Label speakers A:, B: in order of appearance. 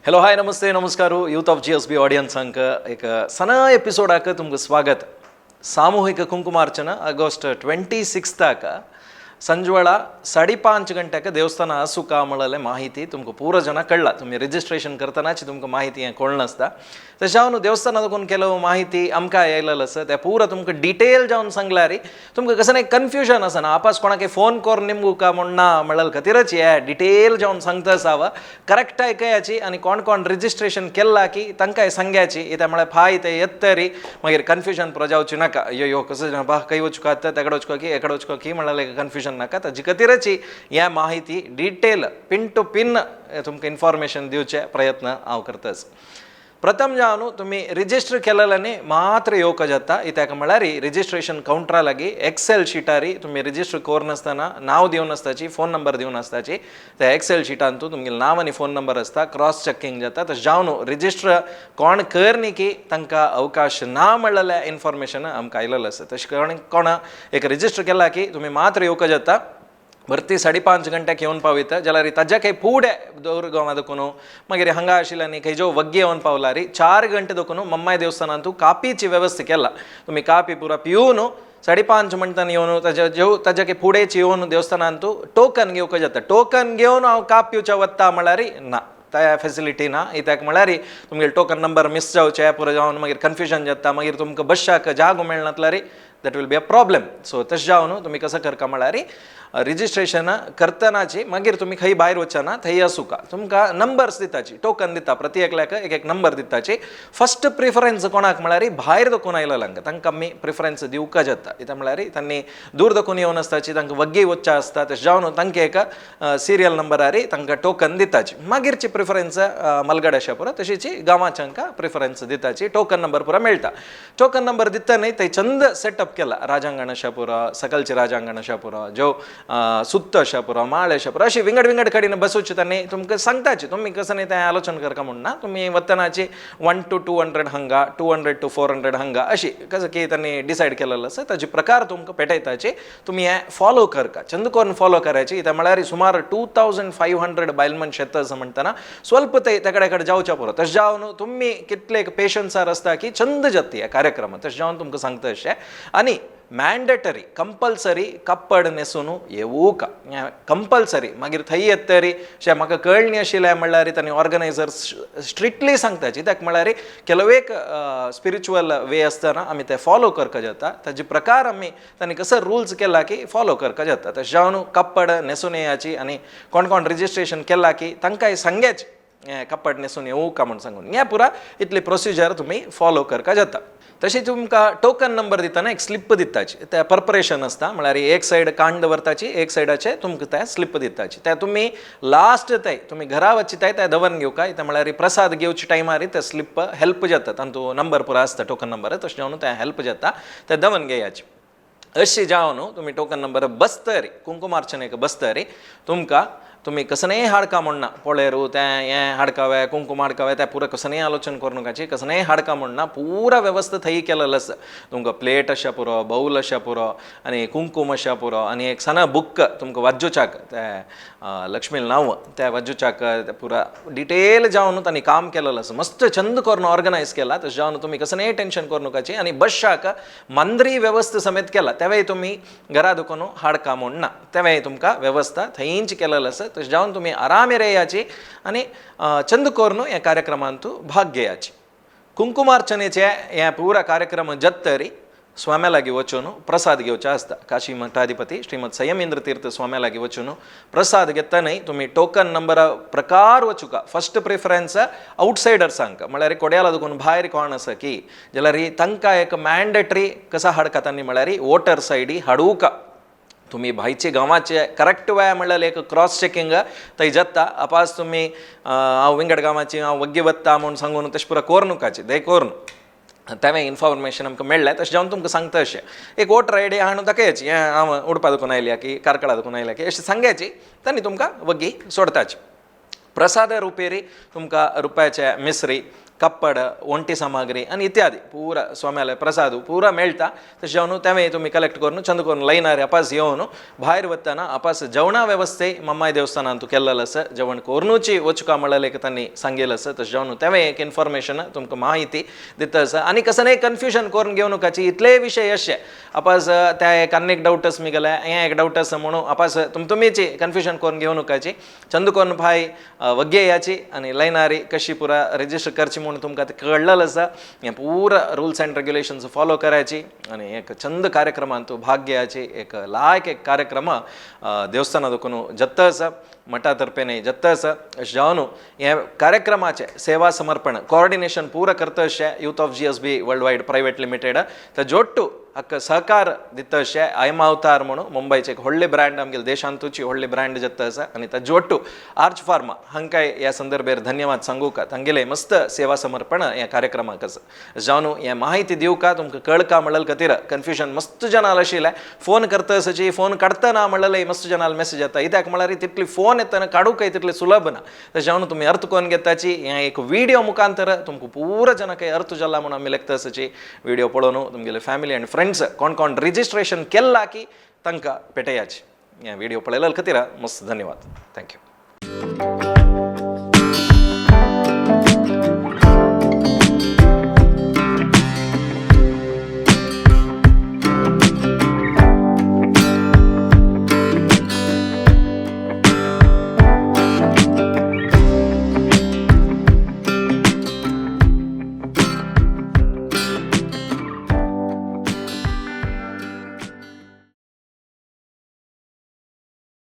A: Hello, हाय, नमस्ते, नमस्कार. Youth of GSB ऑडियन्सांक एक सना एपिसोडाक तुमकां स्वागत. सामूहिक कुंकुमार्चना ऑगस्ट 26ताक संजवेळा 5:30 ಗಂಟೆಗೆ ದೇವಸ್ಥಾನ ಆಸುಕ म्हळ्ळे माहिती तुमकां पूरा ಜನ कळ्ळा. तुमी रजिस्ट्रेशन करतनाच तुमकां माहिती हें कळनासता. तशें जावन देवस्थाना देखून ಕೆಲವು माहिती आमकां आयलेलें आसा, तें पुरा तुमकां डिटेल जावन सांगल्यार तुमकां कसं एक कन्फ्युजन आसना. आपास कोणाक फोन करून निमगू म्हण ना म्हणल्यार खातीरच हे डिटेल जावन सांगता आसा. करेक्ट आयकयाची आनी कोण कोण रजिस्ट्रेशन केलां की तांकां सांग्याची. इत्या म्हळ्यार फाय ते येतरी मागीर कन्फ्युजन पुरो जावची नाका. अय्यो यो, कसं बा, खंय वचूका आतां, तेकडे वचूका की एकडे वचूका की म्हणल्यार कन्फ्युजन नाका. ताजे खातीरच ह्या माहिती डिटेल पिन टू पिन तुमकां इन्फॉर्मेशन दिवचे प्रयत्न हांव करताच. प्रथम जावन तुमी रजिस्टर केलेल्यानी मात्र येवंक जाता. कित्याक म्हळ्यार रजिस्ट्रेशन कावंटरा लागीं एक्सेल शिटारी तुमी रजिस्टर करून नांव दिवन आसताची, फोन नंबर दिवन आसताची. त्या एक्सेल शिटांतू तुमगेलें नांव आनी फोन नंबर आसता, क्रॉस चॅकिंग जाता. तशें जावन रजिस्टर कोण कर न्ही की तांकां अवकाश ना म्हणलेलें इन्फॉर्मेशन आमकां आयलेलें आसा. तशें कोण कोण एक रजिस्टर केला की तुमी मात्र येवंक जाता. भरती 5:30 गंट्याक येवन पावयता जाल्यार ताज्या काही फुडें दौर देखून मागीर हांगा आशिल्ल्यानी खंय जो वग्गी येवन पावला री 4 गंटे देखून मम्माय देवस्थानांतू कापीची व्यवस्था केला. तुमी कापी पुरा पिवन 5:30 म्हणटान येवन ताज्या जेव ताज्या काही फुडेंच येवन देवस्थानांतू टोकन घेवंक जाता. टोकन घेवन हांव काप पिवच्या वता म्हळ्यार ना, त्या फेसिलिटी ना. कित्याक म्हळ्यार तुमगेले टोकन नंबर मिस जावचे पुरो जावन मागीर कन्फ्युजन जाता. मागीर तुमकां बश्शाक जागो मेळनातल्यार that will be a problem. So तशें जावन तुमी कसं करका म्हळ्यार रजिस्ट्रेशन करतनाची मागीर तुमी खंय भायर वचना, थंय आसूका तुमकां नंबर्स दिताची, टोकन दिता. प्रति एकल्याक एक एक नंबर दिताची. फर्स्ट प्रिफरन्स कोणाक म्हळ्यार भायर दोकून आयलेल्यांक तांकां आमी प्रिफरन्स दिवका जाता. कित्याक म्हळ्यार तांणी दूर दोकून येवन आसताची, तांकां वग्गी वचचें आसता. तशें जावन तांकां एक सिरियल नंबरार तांकां टोकन दिताची. मागीरची प्रिफरन्स मलगड अशा पुरो, तशीच गांवाच्यांका प्रिफरन्स दिताची. टोकन नंबर पुरो मेळटा. टोकन नंबर दिता न्ही, थंय चंद सेटअप केला. राजांगण अशा पुरो, सकलची राजांगण अशा पुरो, जो सुत्त अशा पुरो, माळ अशा पुरो, अशी विंगड विंगड कडेन बसोवची. तांणी तुमकां सांगताची, तुमी कसं न्ही तें आलोचन करका म्हूण ना. तुमी वतनाची 1 to 200 हांगा, 200 to 400 हांगा, अशी कसं की त्यांनी डिसायड केलेलं आसा. ताजे प्रकार तुमकां पेटयताची. तुमी हें फॉलो करका, चंद करून फॉलो करायची. कित्याक म्हळ्यार सुमार 2500 बायल मनश येता असं म्हणटना स्वल्प ते तेकडे कडेन जावच्या पुरो. तशें जावन तुमी कितले पेशन्सार आसता की चंद जाता ह्या कार्यक्रम. तशें जावन तुमकां सांगता अशें. आनी मॅन्डेटरी कंपल्सरी कप्पड न्हेसून येवूका कंपल्सरी. मागीर थंय येत तरी अशें म्हाका कळणी आशिल्लें म्हणल्यार तांणी ऑर्गनायझर्स स्ट्रिक्टली सांगता. कित्याक म्हळ्यार ಕೆಲವು एक स्पिरिच्युअल वे आसतना आमी ते फॉलो करका जाता. ताजे प्रकार आमी तांणी कसो रुल्स केला की फॉलो करका जाता. तशें जावन कप्पड न्हेसून येयाची. आनी कोण कोण रजिस्ट्रेशन केला की तांकां सांग्याचें कप्पड न्हेसून येवूका म्हूण सांगून. हें पुरा इतली प्रोसिजर तुमी फॉलो करका जाता. तशें तुमकां टोकन नंबर दितना एक स्लिप दिताची. त्या परपरेशन आसता, म्हळ्यार एक सायड कांड दवरताची, एक सायडाचे तुमकां ते स्लिप दिताची. त्या तुमी लास्ट ते तुमी घरा वचिताय ते दवरून घेवका. ते म्हळ्यार प्रसाद घेवचे टायमार ते स्लिप हेल्प जाता. तांतू नंबर पुरा आसता, टोकन नंबर. तशें जावन ते हेल्प जाता, ते दवरून घेयाचे. अशें जावन तुमी टोकन नंबर बसतरी, कुंकुमार्चनेक बसतरी तुमकां तुमी कसनेय हाडका म्हणना. पळेरू तें हें हाडकावे, कुंकूम हाडकावे, तें पुरा कसनेय आलोचन करूं नाकाची. कसनेय हाडका म्हणना, पुरा वेवस्था थंय केलेलो आसा. तुमकां प्लेट आशा पुरो, बाऊल आशा पुरो आनी कुंकूम आशा पुरो आनी एक सना बुक तुमकां वाज्जोचाक तें लक्ष्मी नांव त्या वाज्जोचाक तें पुरा डिटेल जावन तांणी काम केलेलें आसा. मस्त चंद करून ऑर्गनायज केला. तशें जावन तुमी कसनेय टेंशन करूं नाकाची. आनी बशाक मंद्री वेवस्था समेत केला. तेवय तुमी घरा दुखून हाडका म्हूण ना, तेवय तुमकां वेवस्था थंयच केलेलें आसा. तशें जावन तुमी आरामेर येयाची आनी चंद करून ह्या कार्यक्रमांतू भाग घेयाची. कुंकुमार्चनेचे हे पुरा कार्यक्रम जत्तरी स्वाम्या लागीं वचून प्रसाद घेवचे आसता. काशी मठाधिपती श्रीमद संयमेंद्र तीर्थ स्वाम्या लागीं वचून प्रसाद घेता न्हय, तुमी टोकन नंबरा प्रकार वचुका. फर्स्ट प्रिफरन्स आउटसायडर्सांक, म्हळ्यार कोड्याला दुखून भायर कोण आसा की जाल्यार तांकां एक मॅन्डेटरी कसा हाडका तांणी म्हळ्यार वोटर्स I D हाडूका. तुमी भायचे गांवाचे करेक्ट वय म्हणल्यार एक क्रॉस चॅकिंग थंय जाता. अपास तुमी हांव विंगड गांवाची, हांव वग्गी वत्ता म्हूण सांगून तशें पुरा कोरनुकाची दे कोरून तेवें इन्फॉर्मेशन आमकां मेळ्ळें. तशें जावन तुमकां सांगता अशें एक वोटर I D हाडून दाखयाची, हें हांव उडपा दुखून आयल्या की कार्कळा दुखून आयल्या की अशें सांगायची. तांणी तुमकां वग्गी सोडताची. प्रसाद रुपेरी तुमकां रुपयाचे मिसरी, कप्पड, वण्टी सामग्री आनी इत्यादी पुरा स्वाम्याले प्रसाद पुरा मेळटा. तशें जावन तेंवूय तुमी कलेक्ट करून चंद करून लायनार अपास येवन भायर वतना अपास जेवणा वेवस्थे मम्माय देवस्थानांत केल्लें आसा. जेवण कोरनूची वचुका म्हणलें एक तांणी सांगिल्लें आसा. तशें जावन तेंवूय एक इन्फॉर्मेशन तुमकां माहिती दिता आसा. आनी कसलेंय कन्फ्युजन करून घेवं नाकाची, इतलेय विशय अशे अपास त्या एक आनीक डावट आसा मिगेले, हें एक डावट आसा म्हणून अपास तुमीची कन्फ्युजन करून घेवं नाकाची. चंद करून भाय वग्गे याची आनी लायनारी कशी पुरा रजिस्टर करची म्हणून तुमकां ते कळलेलें आसा. हें पुरा रुल्स अँड रेग्युलेशन्स फॉलो करायची आनी एक चंद कार्यक्रमांत भाग घेयाची. एक लायक एक कार्यक्रम देवस्थाना देखून जत्ता आसा, मठा तर्फेन जत्ता आसा. अशें जावन हे कार्यक्रमाचें सेवा समर्पण कोऑर्डिनेशन पुरा करता अशें youth of GSB world wide private limited. ताजे ಒಟ್ಟು ಹಕ್ಕ ಸಹಕಾರ ದಿತ್ತ ಅಶೆ ಐಮ್ ಅವತಾರ್ म्हणून मुंबयचे एक व्हडले ब्रँड, आमगेले देशांतूची व्हडले ब्रँड जत्ता आसा. आनी ताजे ಒಟ್ಟು आर्च फार्मा हांकांय ह्या संदर्भेर धन्यवाद सांगूका, तांगेले मस्त सेवा समर्पण ह्या कार्यक्रमाक आसा. जावन हे माहिती दिवका तुमकां कळका म्हणलें खातीर कन्फ्युजन मस्त जनाल आशिल्लें. फोन करता आसाची फोन काडटना म्हणलें मस्त जनाल मेसेज येता, कित्याक म्हळ्यार तितली फोन येतना काडूंकय तितलें सुलभ ना. तशें जावन तुमी अर्थ करून घेताची हें एक व्हिडियो मुखांतर तुमकां पुरा जनाक अर्थ जाला म्हणून आमी लेखता आसाची. व्हिडियो पळोवन तुमगेले फॅमिली आनी फ्रेंड्स कोण कोण रजिस्ट्रेशन केल्ला की तांकां पेटयाची. हे व्हिडियो पळयल्या खातीर मस्त धन्यवाद. Thank you.